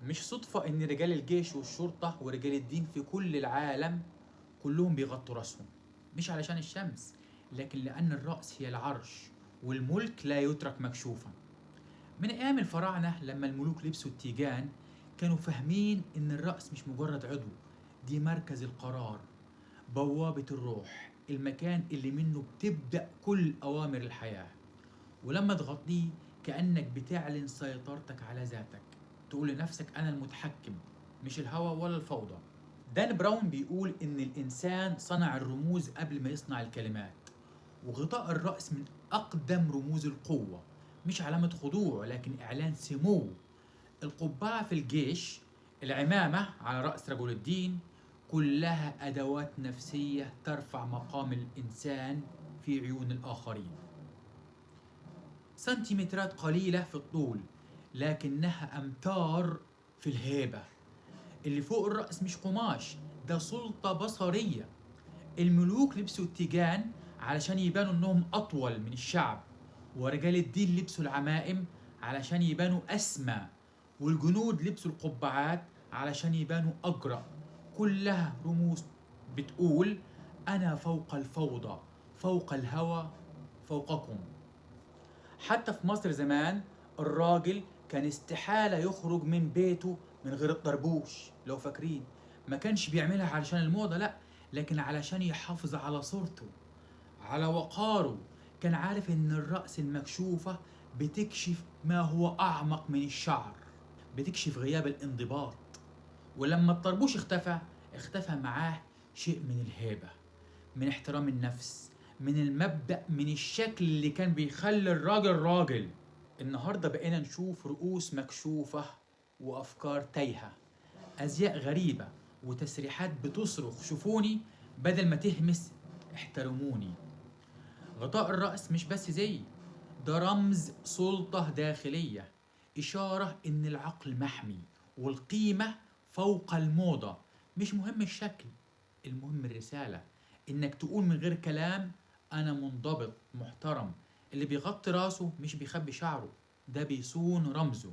مش صدفة إن رجال الجيش والشرطة ورجال الدين في كل العالم كلهم بيغطوا رأسهم، مش علشان الشمس، لكن لأن الرأس هي العرش والملك لا يترك مكشوفا. من أيام الفراعنة لما الملوك لبسوا التيجان كانوا فاهمين إن الرأس مش مجرد عضو، دي مركز القرار، بوابة الروح، المكان اللي منه بتبدأ كل أوامر الحياة. ولما تغطيه كأنك بتعلن سيطرتك على ذاتك، تقول لنفسك أنا المتحكم، مش الهوى ولا الفوضى. دان براون بيقول إن الإنسان صنع الرموز قبل ما يصنع الكلمات، وغطاء الرأس من أقدم رموز القوة، مش علامة خضوع لكن إعلان سمو. القبعة في الجيش، العمامة على رأس رجل الدين، كلها أدوات نفسية ترفع مقام الإنسان في عيون الآخرين. سنتيمترات قليلة في الطول لكنها أمتار في الهيبة. اللي فوق الرأس مش قماش، ده سلطة بصرية. الملوك لبسوا التيجان علشان يبانوا انهم اطول من الشعب، ورجال الدين لبسوا العمائم علشان يبانوا اسمى، والجنود لبسوا القبعات علشان يبانوا اجرأ. كلها رموز بتقول انا فوق الفوضى، فوق الهوى، فوقكم. حتى في مصر زمان الراجل كان استحالة يخرج من بيته من غير الطربوش، لو فاكرين. ما كانش بيعملها علشان الموضة، لا، لكن علشان يحافظ على صورته، على وقاره. كان عارف ان الرأس المكشوفة بتكشف ما هو أعمق من الشعر، بتكشف غياب الانضباط. ولما الطربوش اختفى، اختفى معاه شيء من الهيبة، من احترام النفس، من المبدأ، من الشكل اللي كان بيخلي الراجل راجل. النهاردة بقينا نشوف رؤوس مكشوفة وأفكار تايهة، أزياء غريبة وتسريحات بتصرخ شوفوني بدل ما تهمس احترموني. غطاء الرأس مش بس زي ده، رمز سلطة داخلية، إشارة إن العقل محمي والقيمة فوق الموضة. مش مهم الشكل، المهم الرسالة، إنك تقول من غير كلام أنا منضبط محترم. اللي بيغطي راسه مش بيخبي شعره، ده بيصون رمزه.